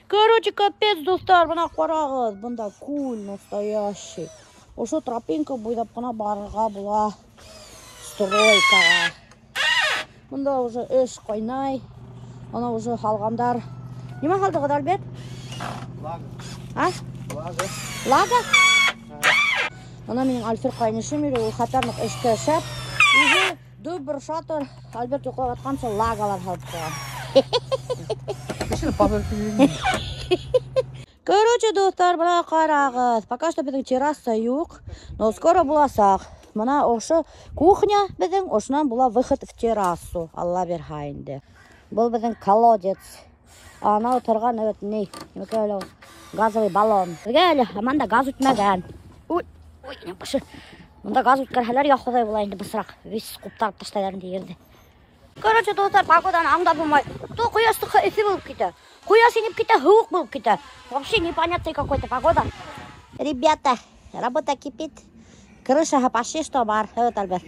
Короче, капец, дуҫтар, бына ҡарағыҙ, бында күл настоящий. Ошо тропинка буйлап ҡына барырға була стройкаға. Бында уже эш ҡайнай. Ана уже һалғандар. Нимә һалдығыҙ, Альберт? Лага. А? Лага. Лага? Бына минең Альфир ҡайнышым йөрөй, ул хәтәр ныҡ эшкә шәп. Уже дөбөр шатыр, Альберт йоҡлап ятҡанса лагалар һалып ҡуйған. Короче, дуҫтар, бына ҡарағыҙ. Пока что беҙҙең терраса юҡ, но скоро буласаҡ. Бына ошо кухня беҙҙең, ошонан була выход в террасу. Алла бирһә инде. Был беҙҙең колодец. Анау торған, evet, ни, нимәкәй әле ул? Газовый баллон. Беҙгә әле һаман да газ үтмәгән. Ой, ой, ни башы. Бында газ үткәрһәләр, я Хоҙай була инде бысраҡ. Весь ҡуптарып ташлайҙар инде ерҙе. Короче, дуҫтар, погоданы аңдап булмай. То ҡояш сыҡһа, эҫе булып китә. Ҡояш инеп китә, һыуыҡ булып китә. Вообще непонятный какой-то погода. Ребята, работа кипит. Крыша почти что бар. Evet, Альберт.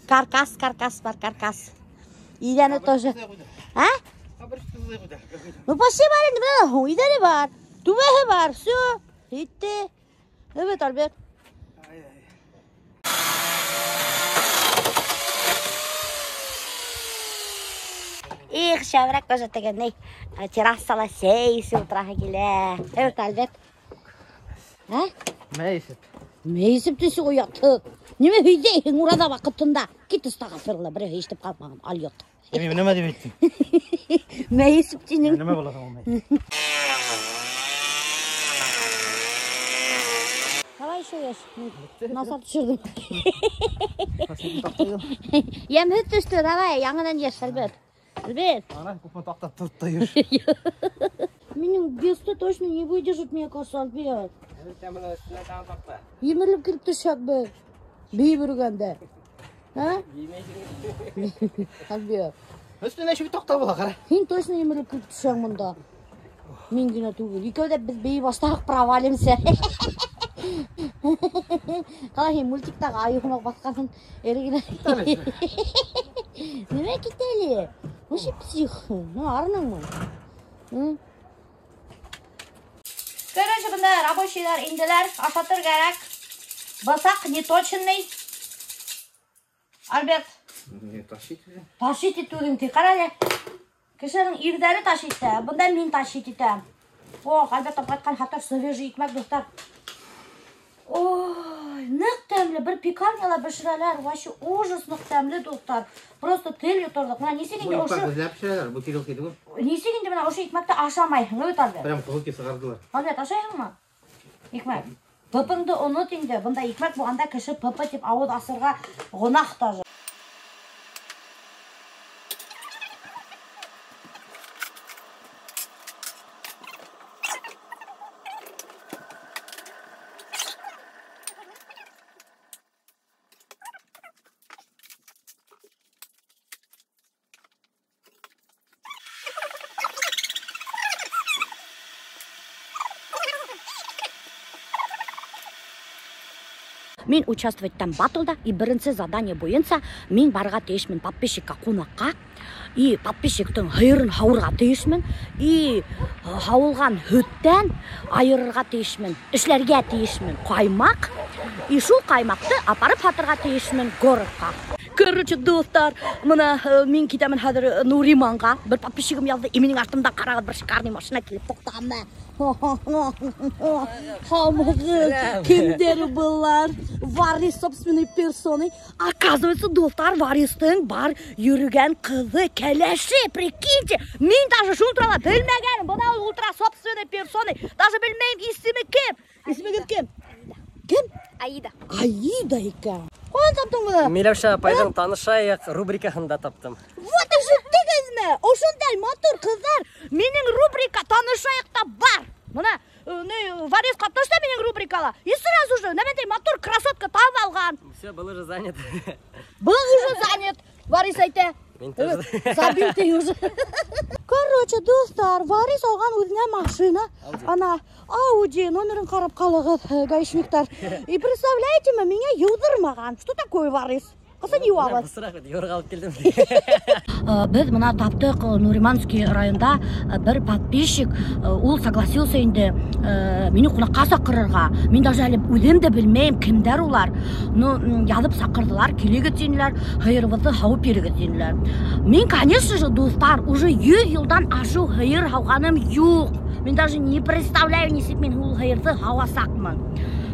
Каркас, каркас бар, каркас. Иҙәне тоже. А? Ну, почти бар инде, бына иҙәне бар. Түбәһе бар. Все, итте. Evet, Альберт. Их, шәберәк тоже теге ни, террасала сәй эсеп ултыраһы килә. Evet, Альберт. А? Мэй эсеп. Мэй эсеп төшө оятһыҙ. Нимә һөйҙәйһең ураҙа ваҡытында? Кит астағфирулла, береһе ишетеп ҡалмаған, алйот. Мин нимә тип әйттем? Мэй эсеп тинең. Нимә була һуң ул мэй? Давай еще ешь. Насар төшөрҙөм. Йәмһеҙ төштө, давай, яңынан ешь, Альберт. Альберт. Ана, күпме таҡтап тороп та йөр. Минең весты точно не выдержит, мне кажется, Альберт. Емерлеп килеп төшәкбеҙ. Бейеп йөрөгәндә. А? Альберт. Өҫтөнә шул таҡта була, ҡара. Һин точно емерлеп килеп төшәң бында. Мин генә түгел. Икәү ҙә беҙ бейеп башлаһаҡ провалимся. Ҡалай һин мультиктағы айыу һымаҡ баҫҡанһың, эре генә. Нимә китә әле? Вообще псих. Ну, арыныңмы? Короче, бында рабочийҙар инделәр, ашатыр кәрәк. Бысаҡ неточный. Альберт. Не тащить уже. Тащить итеүҙең ти, ҡара әле. Кешенең ирҙәре тащить итә, бында мин тащить итәм. Ох, Альберт тапҡан хәтәр свежий икмәк, дуҫтар. Ой, ныҡ тәмле, бер пекарняла бешерәләр, вообще ужас ныҡ тәмле, дуҫтар. Просто тел йоторлоҡ. Бына нисек инде Бу ошо икмәк эҙләп бешерәләр, бу кило кило. Нисек инде бына ошо икмәкте ашамайһың, бит, Альберт? Прям ҡыҙыл сығарҙылар. Альберт, ашайһыңмы? Икмәк. Пыпыңды онот инде. Бында икмәк булғанда кеше пыпы тип ауыҙ асырға гонаһ даже. Мин участвовать там батлда, и беренсе задание буйынса мин барырға тейешмен подписчикка ҡунаҡҡа, и подписчиктың һыйырын һауырға тейешмен, и һауылған һөттән айырырға тейешмен, эшләргә тейешмен ҡаймаҡ, и шул ҡаймаҡты апарып һатырға тейешмен городҡа. Короче, дуҫтар, бына мин китәмен хәҙер Нуриманға. Бер подписчигым яҙҙы, и минең артымдан ҡарағыҙ, бер шикарный машина килеп туҡтаны. Һаумыһығыҙ, кемдәр былар? Варис собственной персоной. Оказывается, дуҫтар, Варистың бар йөрөгән ҡыҙы, кәләше, прикиньте. Мин даже шул турала белмәгәнмен. Бына ул ултыра собственной персоной. Даже белмәйем исеме кем. Исемегеҙ кем? Кем? Аида. Аида икән. Ҡайҙан таптың быны? Миләүшә апайҙың танышайыҡ рубрикаһында таптым. Вот ишеттегеҙме? Ошондай матур ҡыҙҙар минең рубрика танышайыҡта бар. Бына, Варис ҡатнашты минең рубрикала. И сразу же нәмәндәй матур красотка табып алған. Все, был уже занят. Был уже занят. Варис әйтә. Мин тоже. Забил ты уже. Короче, дуҫтар, Варис алған үҙенә машина. Ауди. Ана, Ауди, номерын ҡарап ҡалығыҙ, гаишниктар. И представляете ме, миңә йыуҙырмаған. Что такое Варис? Ҡасан йыуабыҙ? Бысраҡ бит, юрға алып килдем. Беҙ бына таптыҡ Нуриманский районда бер подписчик, ул согласился инде мине ҡунаҡҡа саҡырырға. Мин даже әле үҙем дә белмәйем кемдәр улар. Ну, яҙып саҡырҙылар, килегеҙ тинеләр, һыйырыбыҙҙы һауып бирегеҙ тинеләр. Мин, конечно же, дуҫтар, уже 100 йылдан ашыу һыйыр һауғаным юҡ. Мин даже не представляю, нисек мин ул һыйырҙы һауасаҡмын.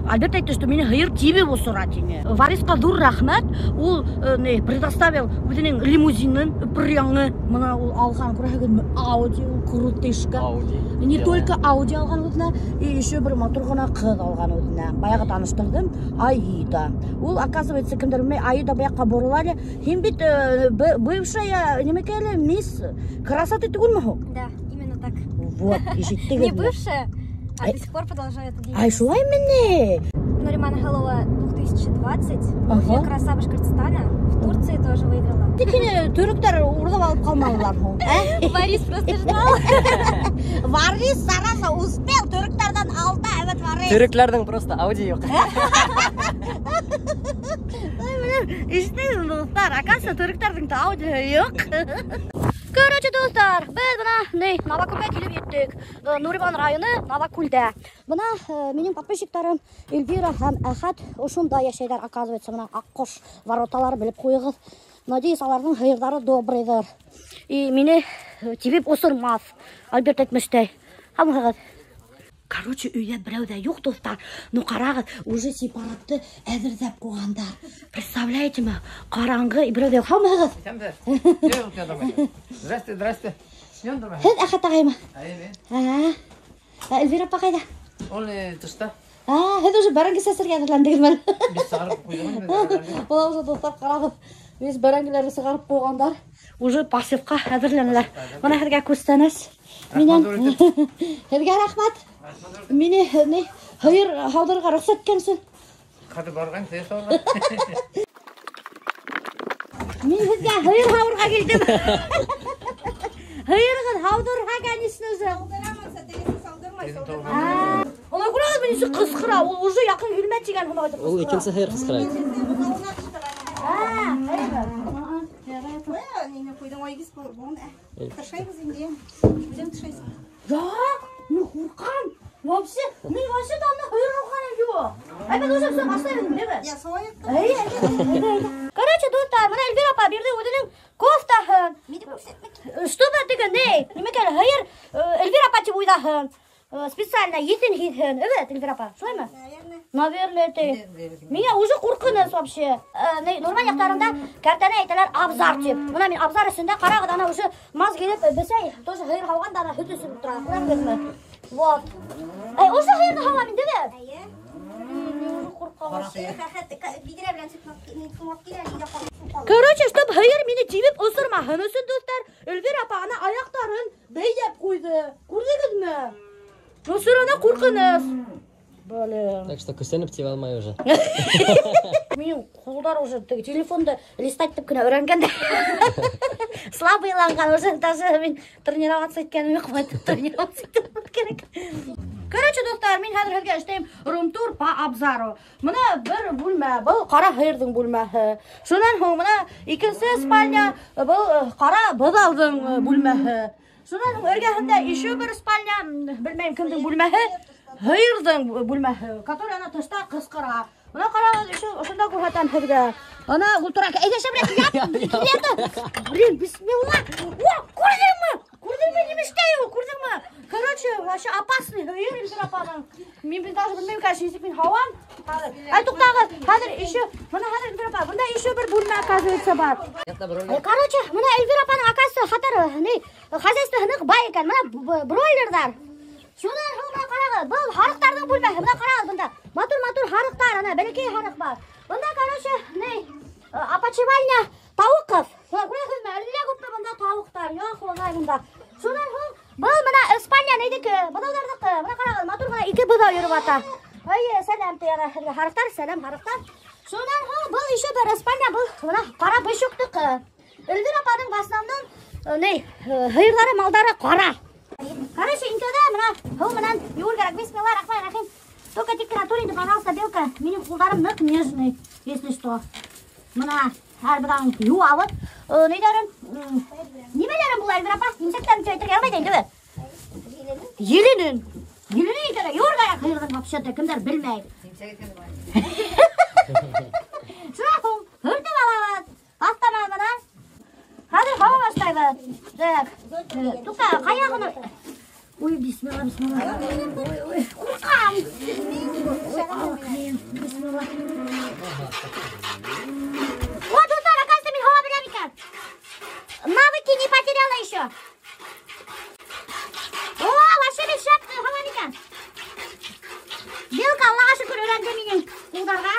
Альберт әйтте, что мине һыйыр тибеп осора тине. Варисҡа ҙур рәхмәт, ул не предоставил үҙенең лимузинын, бер яңы, бына ул алған, күрәһегеҙме, Ауди, ул крутышка. Ауди. Не только Ауди алған үҙенә, и еще бер матур ғына ҡыҙ алған үҙенә. Баяғы таныштырҙым, Аида. Ул, оказывается, кемдер белмәй, Аида быяҡҡа борола әле. Һин бит бывшая, нимәкәй әле, мисс красоты түгелме һуң? Да, именно так. Вот, ишеттегеҙме? Не бывшая, а до сих пор продолжаю это делать. Ай, шулаймы ни? Нуриман Хэллоуа 2020, ага. Краса Башкортостана, в Турции тоже выиграла. Тик һине төрөктәр урлап алып ҡалманылар һуң? Ә? Варис просто ждал. Варис зараза успел төрөктәрҙән алда, evet Варис. Төрөктәрҙең просто Ауди юҡ. Ишеттегеҙме, дуҫтар? Оказывается, төрөктәрҙең дә Ауди юҡ. Короче, дуҫтар, беҙ бына ни, Новокүлгә килеп еттек. Нуриман районы Новокүлдә. Бына минең подписчиктарым Эльвира һәм Әхәт ошонда йәшәйҙәр, оказывается, бына Аҡҡош вороталары белеп ҡуйығыҙ. Надеюсь, аларҙың һыйырҙары добрыйҙыр. И мине тибеп осормаҫ, Альберт әйтмештәй. Һаумыһығыҙ? Короче, өйҙә берәү ҙә юҡ, дуҫтар. Ну, ҡарағыҙ, уже сепаратты әҙерләп ҡуйғандар. Представляете ме? Ҡараңғы, берәү ҙә юҡ. Һаумыһығыҙ? Здрасте, здрасте. Һеҙ Әхәт ағаймы? Әйе. Эльвира апа ҡайҙа? Ул тышта. Һеҙ уже бәрәңге сәсергә әҙерләндегеҙме? Беҙ сығарып ҡуйҙыҡ. Бына уже, дуҫтар, ҡарағыҙ. Беҙ бәрәңгеләрҙе сығарып ҡуйғандар. Уже посевҡа әҙерләнәләр. Бына һеҙгә күстәнәс. Минән һеҙгә рәхмәт. Мине ни һыйыр һауҙырырға рөхсәт иткән өсөн. Хәҙер барған һыйыр һауырға. Мин һеҙгә һыйыр һауырға килдем. Һыйырығыҙ һауҙырырға, конечно же. Уны күрәгеҙме, нисек ҡысҡыра? Ул уже яҡын килмә тигән һымаҡ итеп Ул ҡысҡыра. икенсе һыйыр ҡысҡыра. Юҡ, мин ҡурҡам. Вообще, мин вообще тамда һыйыр һауғаным юҡ. Ай, мин уже все башлайым, нимә? Әй, әйҙә, әйҙә, әйҙә. Короче, дуҫтар, бына Эльвира апа бирҙе үҙенең кофтаһын. Чтобы теге ни, нимәкәй, һыйыр Эльвира апа тип уйлаһын. Специально еҫен һиҙһен. Evet, Эльвира апа, шулаймы? Наверное, ты. Миңә уже ҡурҡыныс вообще. Нуриман яҡтарында кәртәне әйтәләр абзар тип. Бына мин абзар эсендә ҡарағыҙ, ана уже маз килеп бесәй, тоже һыйыр һауған да ана һөт эсеп тора. Күрәһегеҙме? Вот. Эй, ошо һыйырҙы һауам инде бит. Әйе. Мин уже ҡурҡам вообще. Короче, Короче, чтоб һыйыр мине тибеп осормаһын өсөн, дуҫтар, Эльвира апа ана аяҡтарын бәйләп ҡуйҙы. Күрҙегеҙме? Ну, все равно ҡурҡыныс. Блин. Так что көсәнеп тибә алмай уже. Минең ҡулдар уже теге телефонды листать итеп кенә өйрәнгән дә. Слабыйланған уже, даже мин тренироваться иткәнем юҡ, тренироваться итеп кәрәк. Короче, дуҫтар, мин хәҙер һеҙгә эшләйем рум-тур по абзару. Бына бер бүлмә, был ҡара һыйырҙың бүлмәһе. Шунан һуң бына икенсе спальня, был ҡара быҙауҙың бүлмәһе. Шунан һуң эргәһендә еще бер спальня, белмәйем кемдең бүлмәһе, һыйырҙың бүлмәһе, который ана тышта ҡысҡыра. Бына ҡарағыҙ, еще ошонда күрһәтәм һеҙгә. Ана ултыра. Әйҙә, шәберәк, яп, килә. Блин, бисмилла. О, күрҙеңме? Күрҙеңме, нимә эшләй ул? Күрҙеңме? Короче, вообще опасный һыйыр Эльвира апаның. Мин бит даже белмәйем, конечно, нисек мин һауам. Хәҙер. Ай, туҡтағыҙ, хәҙер еще, бына хәҙер Эльвира апа, бында еще бер бүлмә, оказывается, бар. Короче, бына Эльвира апаның, оказывается, хәтәр, ни, хозяйство ныҡ бай икән. Бына бройлерҙар. Шунан һуң бына ҡарағыҙ, был һарыҡтарҙың бүлмәһе. Бына ҡарағыҙ бында. Матур-матур һарыҡтар, ана бәләкәй һарыҡ бар. Бында, короче, ни, опочивальня тауыҡов. Бына күрәһегеҙме, әллә күпме бында тауыҡтар. Я Хоҙай бында. Шунан һуң был бына спальня нейҙеке, быҙауҙарҙыҡы. Бына ҡарағыҙ, матур ғына ике быҙау йөрөп ята. Эйе, сәләм ти ана һарыҡтар, сәләм һарыҡтар. Шунан һуң был еще бер спальня, был бына ҡара бышуҡтыҡы. Эльвира апаның в основном ни, һыйырҙары, малдары ҡара. Короче, интәүҙә бына һыу менән йыуыр кәрәк. Бисмилла рахмани рахим. Только тик кенә тор инде, пожалуйста, Белка. Минең ҡулдарым ныҡ нежный, если что. Бына Хәҙер бынан юабыҙ. Нейҙәрен? Нимәләрен була, Эльвира апа? Имсәктәрен тип әйтергә ярамай инде. Еленен. Еленен икән, йыуырға кәрәк һыйырҙың вообще-то, кемдәр белмәй. Шунан һуң һөртөп алабыҙ. Таҫтамал менән. Хәҙер һауа башлайбыҙ. Так. Туҡта, ҡаяғына. Ой, бисмилла, бисмилла. Ой, ой, ҡурҡам. Бисмилла. Вот, дуҫтар, оказывается, мин һауа беләм икән. Навыки не потеряла еще. О, вообще мин шәп һауам икән. Белка, Аллаға шөкөр, өйрәнде минең ҡулдарға.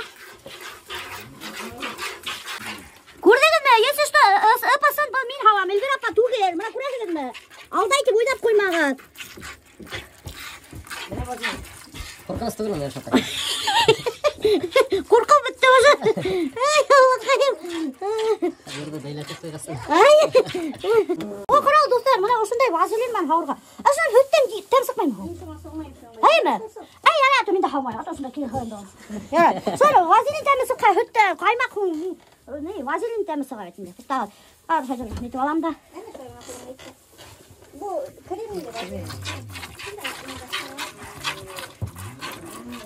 Күрҙегеҙме? Если что, ыпасын был мин һауам, Эльвира апа түгел. Мына күрәһегеҙме? Алдай тип уйлап ҡуймағыҙ. Ҡурҡыныс түгел ул, Эльвира апа. Ҡурҡыу бөттө уже. Ай, Аллаҡайым. Ерҙе бәйләтеп ҡуйғасын. Ай. О, ҡарағыҙ, дуҫтар, мына ошондай вазелин менән һауырға. Ә шунан һөттән тәм сыҡмаймы? Әйме? Ай, ярай, мин дә һаумайым. Ата ошонда килеп һауайым да. Ярай. Шуны вазелин тәме сыҡһа, һөттә ҡаймаҡ һуң, ни, вазелин тәме сыға бит инде. Туҡтағыҙ. Хәҙер нитеп алам да.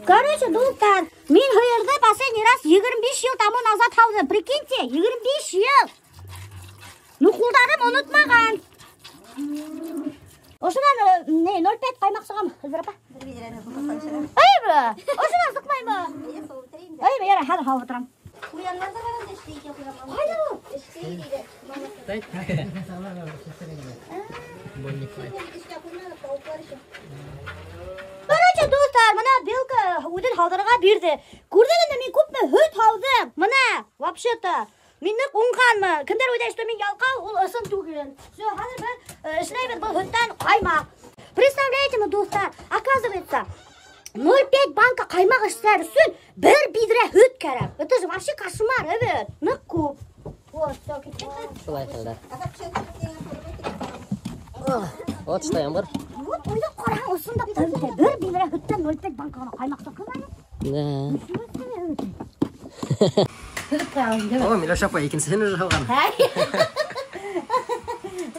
Короче, дуҫтар, мин һыйырҙы последний раз 25 йыл тому назад һауҙым. Прикиньте, 25 йыл. Ну, ҡулдарым онотмаған. Ошонан, не, 0,5 ҡаймаҡ сығам, Эльвира апа. Әйме? Ошонан сыҡмаймы? Әйме, ярай, хәҙер һауып ултырам. Ҡайҙа ул? Короче, дуҫтар, мына Белка үҙен һауҙырырға бирҙе. Күрҙегеҙме, мин күпме һөт һауҙым? Мына, вообще-то, мин ныҡ уңғанмын. Кемдәр уйлай, что мин ялҡау, ул ысын түгел. Всё, хәҙер беҙ эшләйбеҙ был һөттән ҡаймаҡ. Представляете, дуҫтар, оказывается, 0,5 банка ҡаймаҡ эшләр өсөн бер биҙрә һөт кәрәк. Это же вообще кошмар, эйе, ныҡ күп. Вот, всё, киттек. Шулай хәлдәр. Вот что ямғыр. Вот, уйлап ҡараһаң, ысынлап та бит, бер биҙрә һөттән 0,5 банка ғына ҡаймаҡ сыҡҡан әле. Да. Һөҙөп ҡуялым, димә. О, Миләүшә апай икенсеһен уже һауған.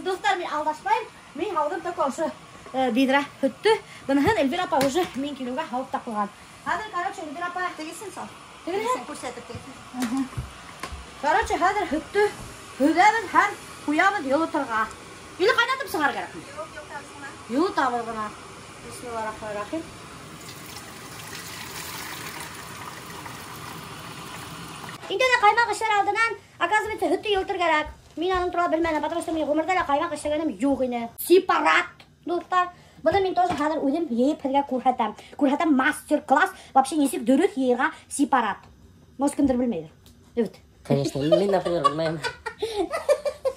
Дуҫтар, мин алдашмайым. Мин һауҙым только ошо биҙрә һөттө. Быныһын Эльвира апа уже мин килеүгә һауып та ҡуйған. Хәҙер, короче, Эльвира апа Тегесен сал. Тегеһен? Күрһәтеп тегесен. Короче, хәҙер һөттө һөҙәбеҙ һәм ҡуябыҙ йылытырға. Или ҡайнатып сығар кәрәкме? Юҡ, йылытабыҙ ғына. Йылытабыҙ ғына. Бисмиллахиррахманиррахим. Инде лә ҡаймаҡ эшләр алдынан, оказывается, һөттө йылытыр кәрәк. Мин уның турала белмәнем, потому что мин ғүмерҙә лә ҡаймаҡ эшләгәнем юҡ ине. Сепарат, дуҫтар. Быны мин тоже хәҙер үҙем йыйып һеҙгә күрһәтәм. Күрһәтәм мастер-класс, вообще нисек дөрөҫ йыйырға сепарат. Может, кемдер белмәйҙер. Evet. Конечно, мин, например, белмәйем.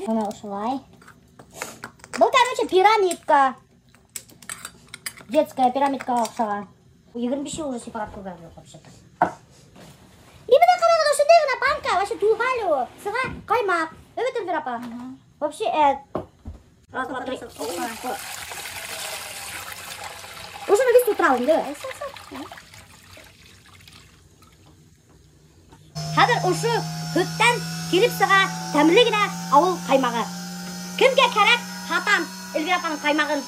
Бына ошолай. Был, короче, пирамидка. Детская пирамидка оҡшаған. 25 йыл уже сепарат күргән юҡ вообще-то. И бына ҡарағыҙ, ошондай ғына банка, вообще тулған әле ул. Сыға ҡаймаҡ. Evet, Эльвира апа. Вообще, раз, два, три. Ошоно весь тултырабыҙ инде. Хәҙер ошо һөттән килеп сыға тәмле генә ауыл ҡаймағы. Кемгә кәрәк, һатам Эльвира апаның ҡаймағын.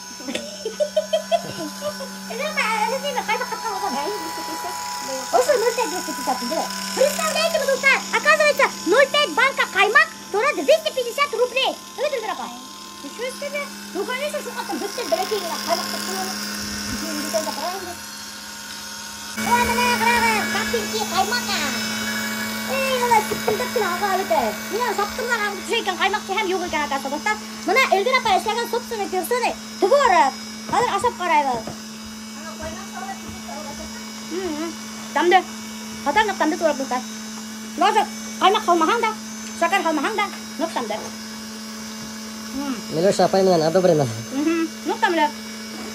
Эльвира апа, һеҙ нимә, ҡаймаҡ һатҡан булһаң? Ошо 0,5 250 инде. Представляете, дуҫтар, оказывается, 0,5 банка ҡаймаҡ тора 250 рублей. Evet, Эльвира апа. Ничего себе. Ну, конечно, шул ҡатын бөттө, бәләкәй генә ҡаймаҡ һатҡан. Ой, мына ҡарағыҙ, капельки ҡаймаҡ. Эй, улар сыптырҙап кенә аға бөтә. Мына саптырҙар ағып төшә икән, ҡаймаҡ тиһәм юҡ икән, оказывается, дуҫтар. Мына Эльвира апай эшләгән собственной персоной творог. Хәҙер ашап ҡарайбыҙ. Тәмле. Хәҙер ныҡ тәмле творог, дуҫтар. Даже ҡаймаҡ һалмаһаң да, шәкәр һалмаһаң да, ныҡ тәмле. Миләүшә апай менән одобрено. Ныҡ тәмле.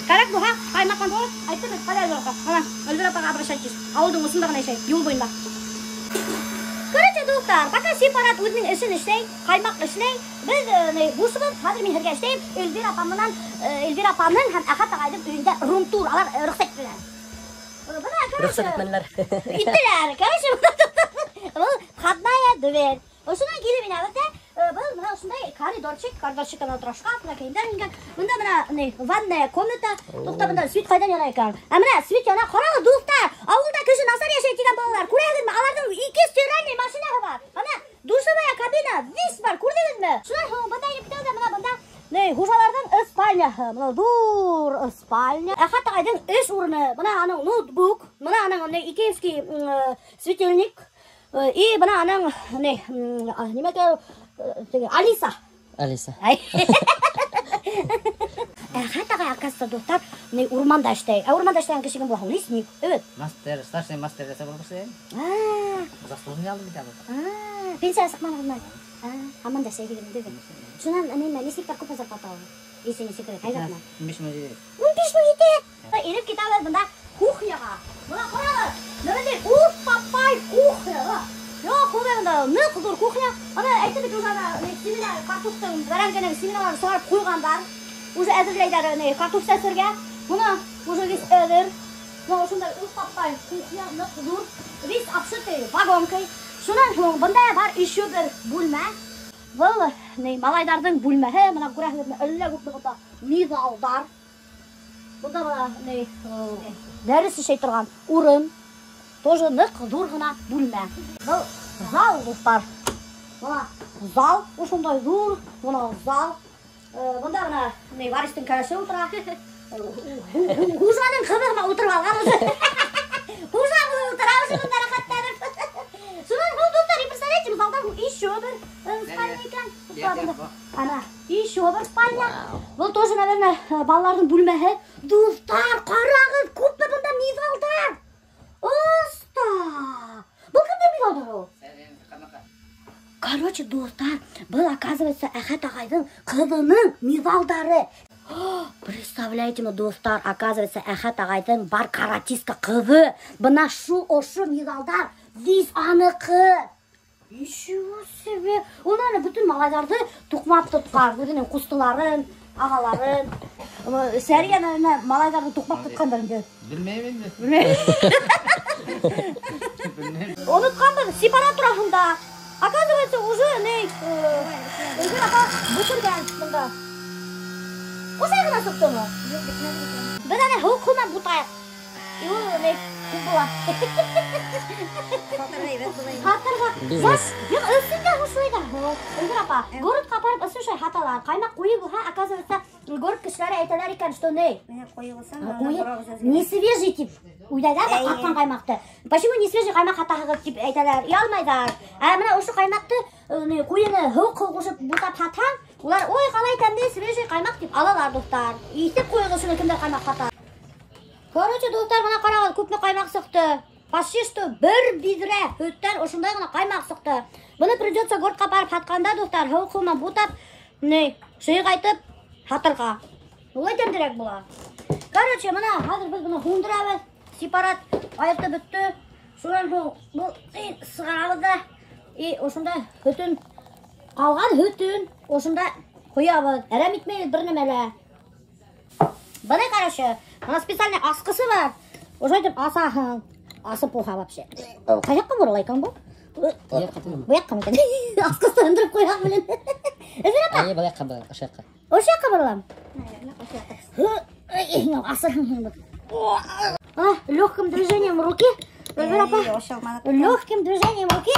Кәрәк булһа, ҡаймаҡ булыр, әйтеп бит, ҡайҙа Эльвира апа? Ана, Эльвира апаға обращайтесь. Ауылдың осонда ғына йәшәй, юл буйында. Короче, дуҫтар, пока сепарат үҙенең эшен эшләй, ҡаймаҡ эшләй, беҙ бушыбыҙ, хәҙер мин һеҙгә эшләйем. Эльвира апа менән, Эльвира апаның һәм Әхәт ағайҙың өйөндә рум-тур, алар рөхсәт иттеләр. Бына, короче, Рөхсәт итмәнеләр. Иттеләр. Короче, был входная дверь. Ошонан килеп инәбеҙ ҙә, был бына ошондай коридорчик, коридорчиктан ултыра шкаф, бына кейемдәр эленгән. Бында бына ни, ванная комната. Туҡта, бында свет ҡайҙан яна икән? Ә бына свет яна. Ҡарағыҙ, дуҫтар, ауылда кеше насар йәшәй тигән балалар. Күрәһегеҙме? Аларҙың ике стиральный машинаһы бар. Ана душевая кабина, вис бар, күрҙегеҙме? Шунан һуң бында инеп китәбеҙ ҙә, бына бында ни, хужаларҙың спальняһы. Бына ҙур спальня. Әхәт ағайҙың эш урыны. Бына аның ноутбук, бына аның ни, икеевский светильник. И бына аның ни, нимә икән, теге, Алиса. Алиса. Ай. Әхәт ағай, оказывается, дуҫтар, ни, урманда эшләй. Ә урманда эшләгән кеше кем була һуң? Лесник. Эйе. Мастер, старший мастер десе булып эшләй. Заслуженный алдым бит әле. Пенсияға сыҡманығыҙмы? Һаман да эшләй тигән түгел. Шунан, нимә, лесниктар күпме зарплата ала? Если не секрет, ҡайҙа бына? 15 000 ете. 15 000 ете. Инеп китәбеҙ бында кухняға. Бына ҡарағыҙ, бындай уф, папай кухня. Юҡ, күрә бында ныҡ ҙур кухня. Ана әйтеп бит уже ана, ни, семена, картофтың, бәрәңгенең семеналарын сығарып ҡуйғандар. Уже әҙерләйҙәр, ни, картоф сәсергә. Бына уже весь әҙер. Бына ошондай уф, папай кухня, ныҡ ҙур. Весь обшитый вагонкой. Шунан һуң бында бар еще бер бүлмә. Был, ни, малайҙарҙың бүлмәһе. Бына күрәһегеҙме, әллә күпме бында миҙалдар. Бында бына, ни, дәрес эшләй торған урын. Тоже ныҡ ҙур ғына бүлмә. Был зал, дуҫтар. Бына зал, ошондай ҙур, бына зал. Бында бына, ни, Варистың кәләше ултыра. Хужаның ҡыҙы ғына ултырып алған уже. Хужа булып ултыра уже бында рәхәтләнеп. Шунан һуң, дуҫтар, и представляете, залдан еще бер спальня икән. Ана, еще бер спальня. Был тоже, наверное, балаларҙың бүлмәһе. Дуҫтар, ҡарағыҙ, күпме бында миҙалдар. Оста! Был кемдең миҙалдары ул? Короче, дуҫтар, был, оказывается, Әхәт ағайҙың ҡыҙының миҙалдары. Представляете ме, дуҫтар, оказывается, Әхәт ағайҙың бар каратистка ҡыҙы. Бына шул ошо миҙалдар виз аныҡы. Ничего себе! Ул әле бөтөн малайҙарҙы туҡмап тотҡан, үҙенең ҡустыларын, ағаларын. Сәрия, наверное, малайҙарҙы туҡмап тотҡандыр инде. Белмәйем инде. Белмәйем. Белмәйем. Онотҡанбыҙ, сепарат тураһында. Оказывается, уже ни, Эльвира апа бөтөргән бында. Ошай ғына сыҡтымы? Юҡ, бөтмәне икән. Беҙ әле һыуыҡ һыу менән бутайыҡ. И ул ни, күп була. Һатырға әйбәт була инде. Һатырға. Бизнес. Юҡ, өсөн дә ошолай ҙа. Эльвира апа, городҡа апарып өсөн шулай һаталар. Ҡаймаҡ ҡуйы булһа, оказывается, город кешеләре әйтәләр икән, что ни? Менә ҡуйы булһа, А, бына ҡуйы ҡарағыҙ әҙер. не свежий тип уйлайҙар ҙа Эйе. ҡатҡан ҡаймаҡты. Почему не свежий ҡаймаҡ һатаһығыҙ тип әйтәләр, оялмайҙар. Ә бына ошо ҡаймаҡты, ни, ҡуйыны һыуыҡ һыу ҡушып бутап һатһаң, улар ой, ҡалай тәмле свежий ҡаймаҡ тип алалар, дуҫтар. Иҫеп ҡуйығыҙ шуны, кемдәр ҡаймаҡ һата. Короче, дуҫтар, бына ҡарағыҙ, күпме ҡаймаҡ сыҡты. Почти что бер биҙрә һөттән ошондай ғына ҡаймаҡ сыҡты. Быны придется городҡа барып һатҡанда, дуҫтар, һыуыҡ һыу менән бутап, ни, шыйғайтып һатырға. Улай тәмлерәк була. Короче, бына хәҙер беҙ быны һүндерәбеҙ. Сепарат айыртып бөттө. Шунан һуң был сығарабыҙ ҙа, и ошонда һөтөн, ҡалған һөтөн ошонда ҡоябыҙ. Әрәм итмәйбеҙ бер нәмә лә. Быны, короче, бына специальный асҡысы бар. Ошолай итеп асаһың. Асып булһа вообще. Ҡай яҡҡа борола икән был? Был яҡҡа түгелме? Был яҡҡа микән? Асҡысты һындырып ҡуйған менән. Эльвира апа. Эйе, был яҡҡа, был ошо яҡҡа. Ошо яҡҡа боролам. А, легким движением руки. Эльвира апа. Легким движением руки.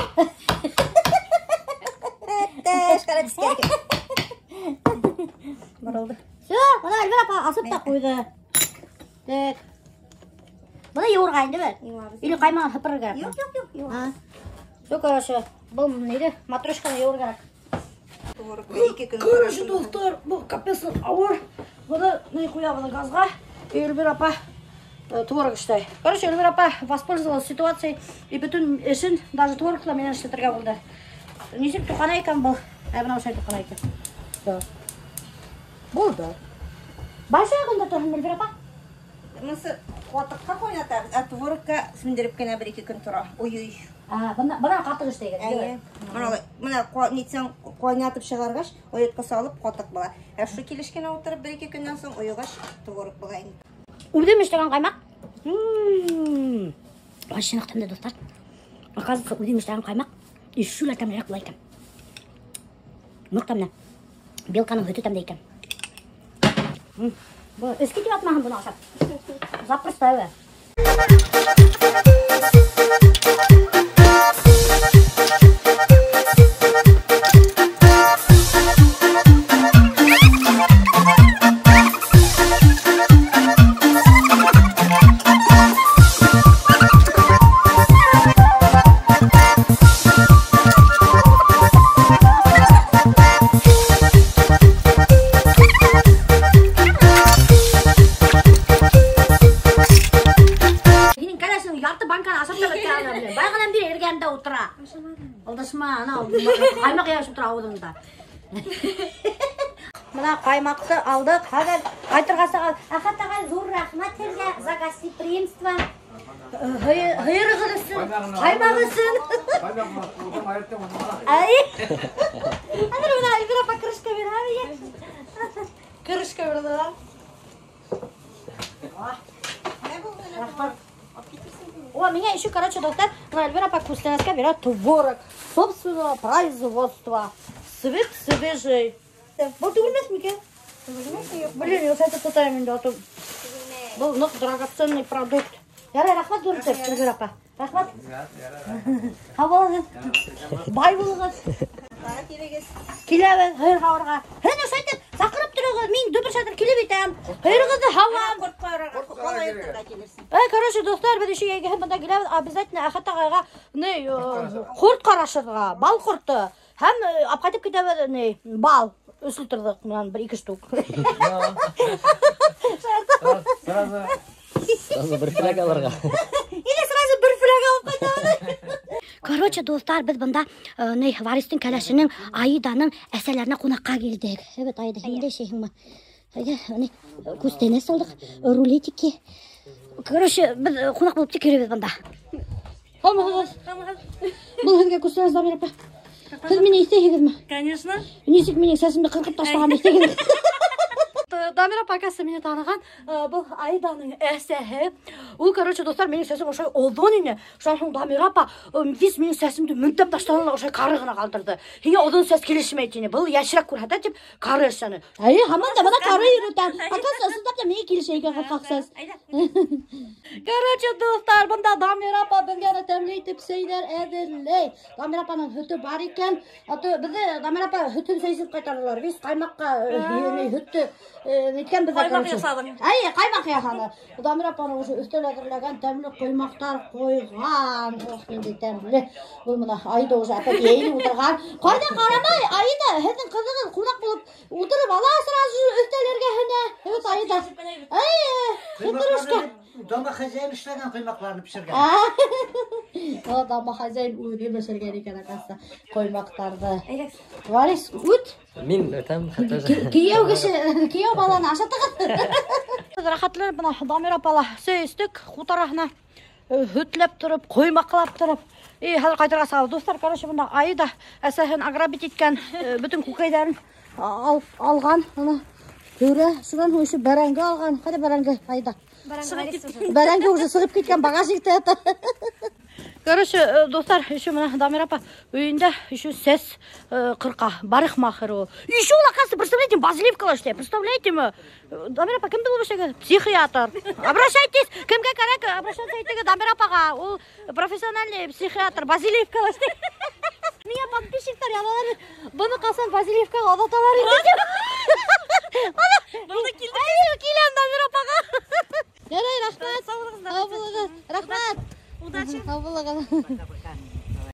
Боролдо. Все, бына Эльвира апа асып та ҡуйҙы. Так. Быны йыуырға инде беҙ. Йыуабыҙ. Или ҡаймағын һыпырыр кәрәкме? Юҡ, юҡ, юҡ, йыуабыҙ. Все, короче, был ниҙе? Матрешканы йыуыр кәрәк. Короче, дуҫтар, был капец ауыр. Быны ни ҡуябыҙ газға. Эльвира апа творог эшләй. Короче, Эльвира апа воспользовалась ситуацией и бөтөн эшен даже творог ла менән эшләтергә булды. Нисек туҡана икән был? Ә бына ошолай туҡана икән. Всё. Булды. Большая кунда торһон, Эльвира апа? Мысы ҡатыҡҡа ҡайнатабыҙ, ә творогка сүндереп кенә бер-ике көн тора. Ой-ой. А, бына ҡатыҡ эшләйгән, Әйе. түгел? Бына нитсәң ҡайнатып сығарғас, ойотҡа салып ҡатыҡ була. Ә шу килеш кенә ултырып бер-ике көннән соң ойоғас творог була инде. Үҙем эшләгән ҡаймаҡ. Вообще ныҡ тәмле, дуҫтар. Оказывается, үҙем эшләгән ҡаймаҡ еще лә тәмлерәк була икән. Ныҡ тәмле. Белканың һөтө тәмле икән. Эске тип атмаһын быны ашап. Запросто әүә. Ҡаймаҡ йәбешеп тора ауыҙыңда. Бына ҡаймаҡты алдыҡ. Хәҙер ҡайтырға сығабыҙ. Әхәт ағай, ҙур рәхмәт һеҙгә за гостеприимство. Һыйырығыҙ өсөн, ҡаймаҡ өсөн. Ай. Хәҙер бына Эльвира апа крышка бирә. Крышка бирҙе. Рәхмәт. О, меня еще, короче, доктор, Эльвира апа күстәнәскә бирә творог собственного производства. Свежий. Был түгелмәҫ микән? Блин, я это тотайым инде, а то был ныҡ драгоценный продукт. Ярай, рәхмәт ҙур итеп, Эльвира апа. Рәхмәт. Һау булығыҙ. Бай булығыҙ. Киләбеҙ һыйыр һауырға. Һеҙ ошо әйтеп, саҡырып тороғоҙ, мин дөбөр шатыр килеп итәм. Һыйырығыҙҙы һауам. Короче, дуҫтар, беҙ еще йәйгеһен бында киләбеҙ, обязательно Әхәт ағайға ҡорт ҡарашырға, бал ҡорто. Һәм апҡайтып китәбеҙ, бал. Өс литрлыҡ менән бер-ике штук. Сразу бер фляг алырға. Или сразу бер фляг алып ҡайтабыҙ. Короче, дуҫтар, беҙ бында Варистың кәләшенең Аиданың әсәләренә ҡунаҡҡа килдек. Эйбәт, Аида, һин дә эшәйһеңме? Күстәнәс алдыҡ, рулетики. Короче, беҙ ҡунаҡ булып тик йөрөйбөҙ бында. Һаумыһығыҙ? Был һеҙгә күстәнәс, Дамир апа. Һеҙ мине иҫтәйһегеҙме? Конечно. Нисек минең сәсемде ҡырҡып ташлағанды иҫтәйһегеҙ? Дамир апа, оказывается, мине таныған. Был Аиданың әсәһе. Ул, короче, дуҫтар, минең сәсем ошолай оҙон ине. Шунан һуң Дамир апа вис минең сәсемде мөнтәп ташланы ла ошолай ҡары ғына ҡалдырҙы. Һиңә оҙон сәс килешмәй тине. Был йәшерәк күрһәтә тип ҡары эшләне. Әйе, һаман да бына ҡары йөрөтәм. Оказывается, ысынлап та миңә килешә икән ҡырҡаҡ сәс. Короче, дуҫтар, бында Дамир апа беҙгә тәмле итеп сәйҙәр әҙерләй. Дамир апаның һөтө бар икән. Аты беҙҙе Дамир апа һөтөн сәй эсеп ҡайтарҙылар. Вис ҡаймаҡҡа һөттө Ниткән беҙҙә, Ҡаймаҡ короче. яһаның. Әйе, ҡаймаҡ яһаны. Дамир апаның уже өҫтәл әҙерләгән тәмле ҡоймаҡтар ҡуйған. Ох, ниндәй тәмле. Был бына Аида уже опять йәйелеп ултырған. Ҡайҙа ҡарамай, Аида, һеҙҙең ҡыҙығыҙ ҡунаҡ булып ултырып ала сразу өҫтәл эргәһенә. Evet, Аида. Әйе, хитрушка. Домохозяин эшләгән ҡоймаҡларны бешергән. О, домохозяин үҙе бешергән икән, оказывается, ҡоймаҡтарҙы. Варис, үт. Мин үтәм, хатта. Кейәү кеше, кейәү баланы ашатығыҙ. Рәхәтләнеп бына Дамир апала сәй эстек, ҡутараһына һөтләп тороп, ҡоймаҡлап тороп. И хәҙер ҡайтырға сығабыҙ. Дуҫтар, короче, бында Аида әсәһен ограбить иткән, бөтөн күкәйҙәрен алған. Ана түрә, шунан һуң еще бәрәңге алған. Ҡайҙа бәрәңге, Аида? Бәрәңге уже сығып киткән, багажникта ята. Короче, дуҫтар, еще бына Дамир апа өйөндә еще сәс ҡырҡа, парикмахер ул. Еще ул, оказывается, представляете, базилевкала эшләй, представляете ме? Дамир апа кем булып эшләгән? Психиатр. Обращайтесь, кемгә кәрәк, обращаться итегеҙ Дамир апаға. Ул профессиональный психиатр, базилевкала эшләй. Миңә подписчиктар яҙалар бит. Быны ҡасан базилевкаға оҙаталар инде тип. Бында килдек. Әйе, киләм Дамир апаға. Ярай, рәхмәт. Һау булығыҙ. Рәхмәт. Удачи. Һау булығыҙ.